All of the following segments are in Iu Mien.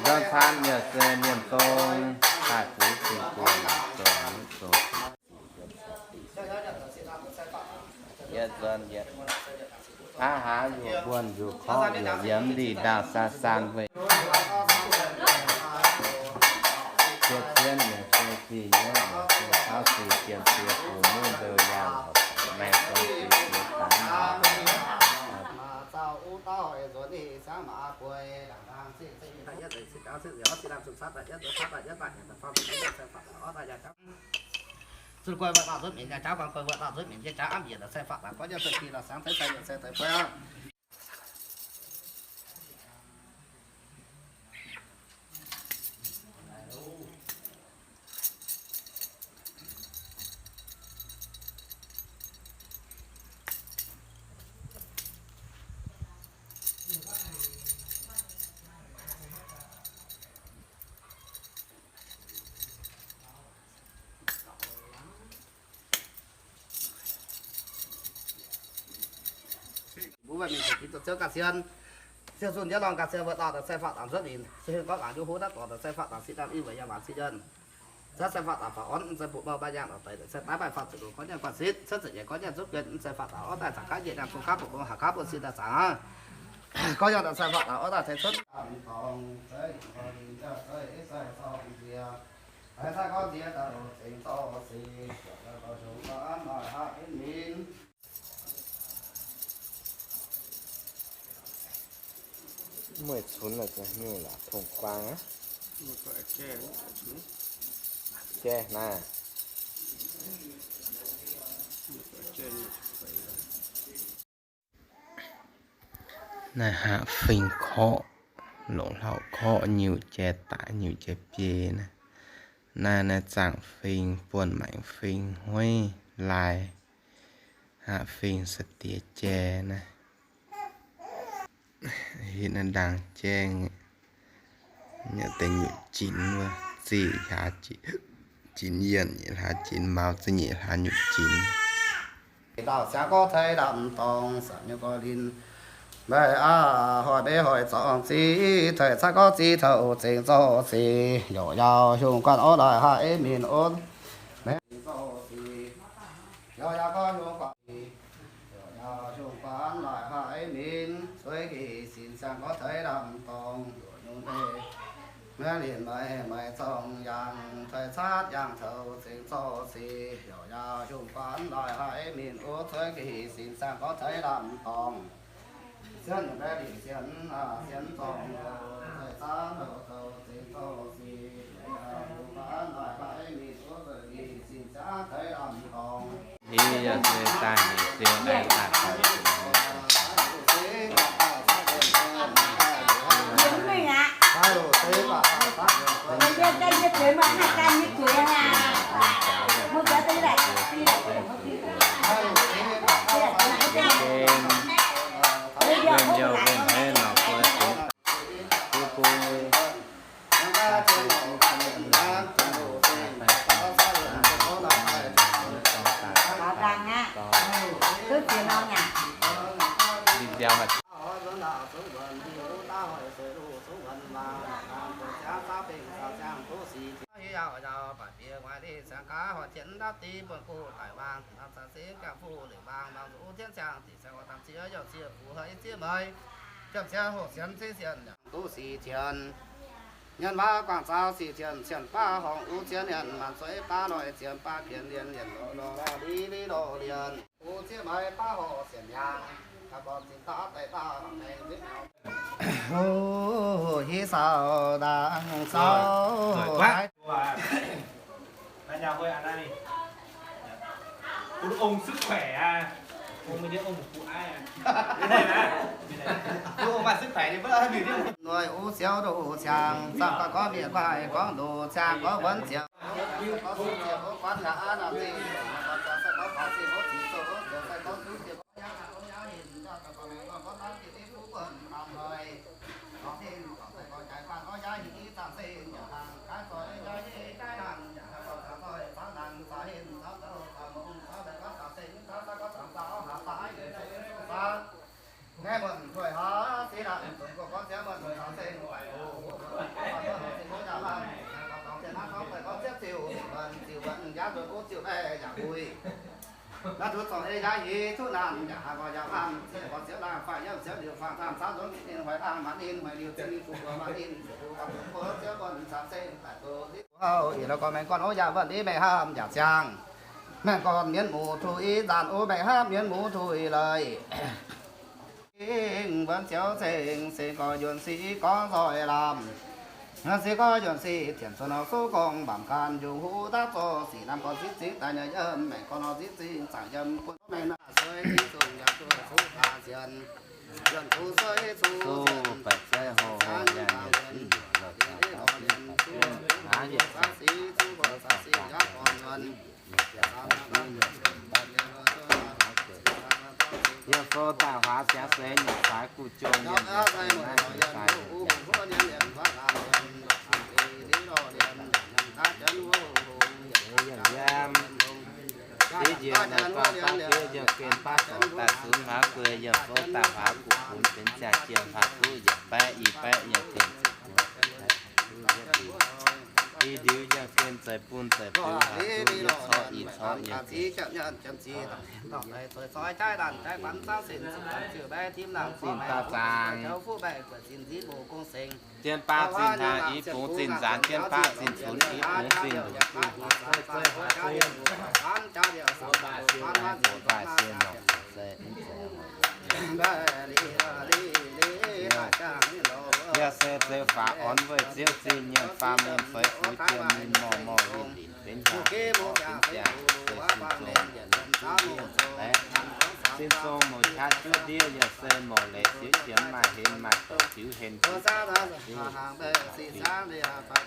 Nzorng caan yaac se mienh zong, daaih buix zingh buonc zoux zoux. Yietc nzuonx yietc hnangv haaix, yuoqc mbuonx yuoqc korqv, yuoqc yiem ndih ndaauh saan saan weic. Cie zien yaac se zih nyuoqv yaac se tauv zih jien cie bun mungv ndou yaangh maengx zong ziex ziex dangx. Zunh guai wuov dauh nzuonx minc, jaa jauv guan guai wuov dauh nzuonx minc, jaa amv yietc daaih sai faatv daaih gorngv jienv zunh gih lorz siangx ceix sai yietc sai deix buo. Mbuo mienh zuqc ginv duqv ziouv ga'sie, ziouv zunh jienv lorngh ga'sie wuov dauh daaih sai faatv daaih nzuonx minc, se heuc gorngv mangc njuov huv naaiv dorngx daaih sai faatv daaih sipv daaih i weic yaac waanc sipv yuonh. Zaah sai faatv daaih faaux orn, mv zeiz bun mouh mbaih yangh lorz deix, sai daaih maaih faatv zuqc longc gorngv nyanc guanh sitv, cuotv zuqc nyei gorngv nyanc zungv guen, mv zeiz faatv daaih orv daaih zaangc gaav yietc nyanc zungv gaav bun mbuo haaix gaav bun sipv daaih zaangc aqv. Gorngv nyanc daaih sai faatv daaih orv daaih tengx cuotv. Mueiz cunx la'za'hnyouv la'tongx guang aqv. Jaiv naaiv. Naaiv haav fing korqv, longc hlauv-korqv nyutc jai daic nyutc jai biei naaiv. Naaiv, naaiv zaangc fing, buonv maengx fing, hueiv lai, haav fing sai-diex jai naaiv. Hitv naaiv ndaang jai, nyutc deix nyutc jinx wuov, zih hlaax jinx yienh, nyeic hlaax jinx maux, za'nyeic hlaax nyutc jinx. Dauh siangx gorx tei lamh dorngx, sanc nyei gorx linh, meih aac, hoic mbeix hoic zorngh zih, tei caqv gorx zih taux zengx zorqv sic, youc yaauc hiuv guanh orv laaih haih mingh orv, mengh zorqv sic, youc yaauc gorx hiuv guanh, youc yaauc hiuv guanh laaih haih mingh, zueiz gih sin siangx gorx tei lamh dorngx, youc nyungc ei, mengh linh meih meih zorngh yangh, tei caqv yangh taux zengx zorqv sic, youc yaauc hiuv guanh laaih haih mingh orv, zueiz gih sin siangx gorx tei lamh dorngx. Sienv nyungc mbaeqc lingc sienx, sienx zorngh, zoih zaanv houc zoux zengx zorqv sic, hiuv guanh laaih haih mingh orv, zueiz gih sin siangx tei lamh dorngx. Yie yaac se daaih nyei siou naaic daaih. Duqv sic tienx, mienh waac guangc zaux sic tienx, cien baav horngh uv ziex mienh, maanc zueiz baav loic ziemx baav qienx, lienh lienh lorh lorh lorh liv liv lorh lienh. Uv ziex maiv baav horqc sienx yaangh, daaih gorngv zinh daav deix daaih mangc mengh zipv mengh. Hiv sauh ndaangc sauh. Ong sức khỏe à. Ong mv diev ong mv kuv ái à. Ong mv sức khỏe thì bớt hơi mì đi. Nuôi ú siêu đủ chàng, sắp có có việc quay quán đủ chàng có vấn chiều. Có sự chiều có quán ngã là gì? Còn chàng sẽ có có gì có chỉ số có chiều sẽ có thứ chiều có nhã có nhã hình cho cả con này con có tám kia tiếp phú bận làm người. Có thêm có phải có trái phan có giá hình ý tạm xây nhà hàng cái rồi giá hình cái hàng nhà hàng có sáng rồi sáng nắng sáng hình sáng tàu sáng mông sáng đại có sáng sinh sáng sáng có sáng sao hả phải người sẽ sáng. Nghe mượn tuổi hả, tí là tụi cô có sẽ mượn tuổi hả, Houv ih la'gorn maengx gorn ov, yaac wuonh ndiev maengx hamv yaac ziangh. Maengx gorn mienh muoz-doic ih nzaanx ov, maengx hamv mienh muoz-doic leiz. Ing wuonx ziouc ceng, ceng gorx yuonh sic gorngv nzoih lamh. Sic gorx yuonh sic tienx cuotv nor suv gorngv mbaamc gan, yungz huv daav zorqv sic lamh gorn zipv zingh daaih nyei yiem, maengx gorn nor zipv zingh zaangc yiem buonv maengx naaiv sueih zingh zungh yaac duqv cuqv daaih sienx. Yuonh kuv sueih cuqv sienx, baeqc zeiv hoh hoh yaac nyei sic lorz daaih daux diev daaih jienv aav yietc zaqc sic zuqv hoc caux sic yaac gorn yuonh. Yiem fouv daaih huaax siangx seix nyungc faix guv jong yiem yiem naaiv daaih yiem. Yiem yiem, div njiec naaiv gorngv baav fioux yiem gen baav zorc daaih zunx hmuangx guei yiem fouv daaih huaax guv funx benx ziangh jiem haaix duqv yietc baeqv i baeqv yiem gen. I ndiux yiem gen zeix bun zeix bun haaix duqv yietc corc i corc yiem gen. Zinh daaih zaangc, jienv baav zinh hnaangx, i bungx zinh nzaanx, jienv baav zinh cunx, i bungx zinh lungc. Yaac se zeix faaux orn weic ziouv zinh nyiemc faam mienh feix fuix jiem ninh morh morh linh linh benx hnyangx benx ziangx, se sin zong, sin zong mouc qaqv juov ndiev, yaac se mouc leiz ziouv qiemx maaih hlen maaih douc ziouv hlen,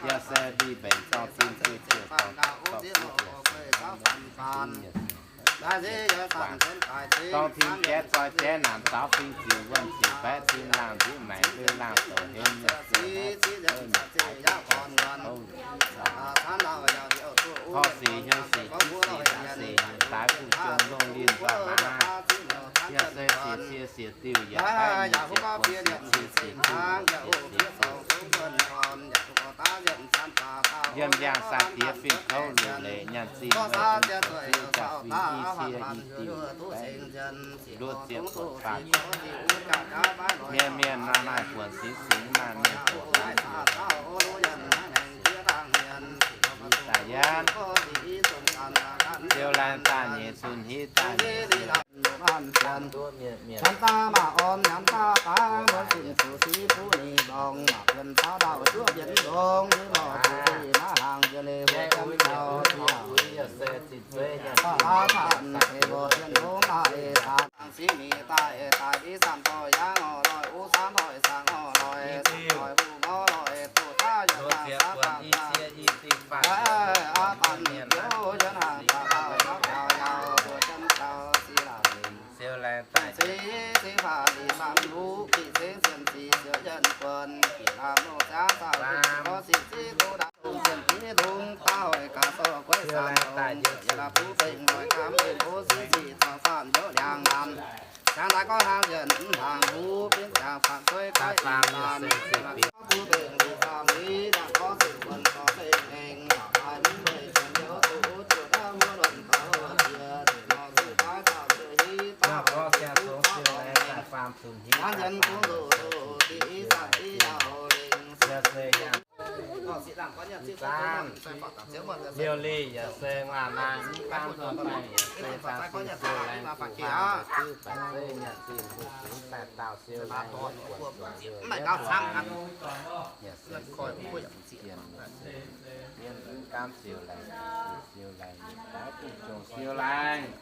yaac se ndih mbenc dorng zinh ziouc dorng dorng dorng Dorng tin jatv zoi jatv naanc zaux fing ziux wuonh ziux baeqv tin laangh nziqv maengc lui laangh douc hlen nyei se hnangv nyiec haaix duqv gorngv, korv sic hnyouv sic jiv sic hnyouv sic hnyouv daaih guv jong lungh linh nzoih hnangv. Yaac se siec cie siec diuh yietc baeqv nyei siec buonc siec cie siec diuh yietc siec siec diuh. Yiem yangh saah diex fingx kouv luc leiz nyanc zinh weic zinh zoux ziuv jaax fingx i cie i diuh baeqv luoqc ziepc buonc faah. Mienh mienh maaih maaih buonc singx singx maaih mienh buonc maaih sic daaih yiem. Siou laengz daaih nyeic zunh hiuv daaih nyeic sic. Siou laengz daaih. Siou laengz daaih. Liouh lih yaac se nguaaic naaiv mv gaamv dorh baengh yaac se daaih fingx siou laengz guv hnangv daaih zuqc baeqc zeiv nyanc zinh mbuo fingx daaih daauh siou laengz yietv buonc zoux liouh yietv buonc yaac se sienx yaac se yietv mv gaamv siou laengz, siou laengz yietc baeqv duqv jong siou laengz.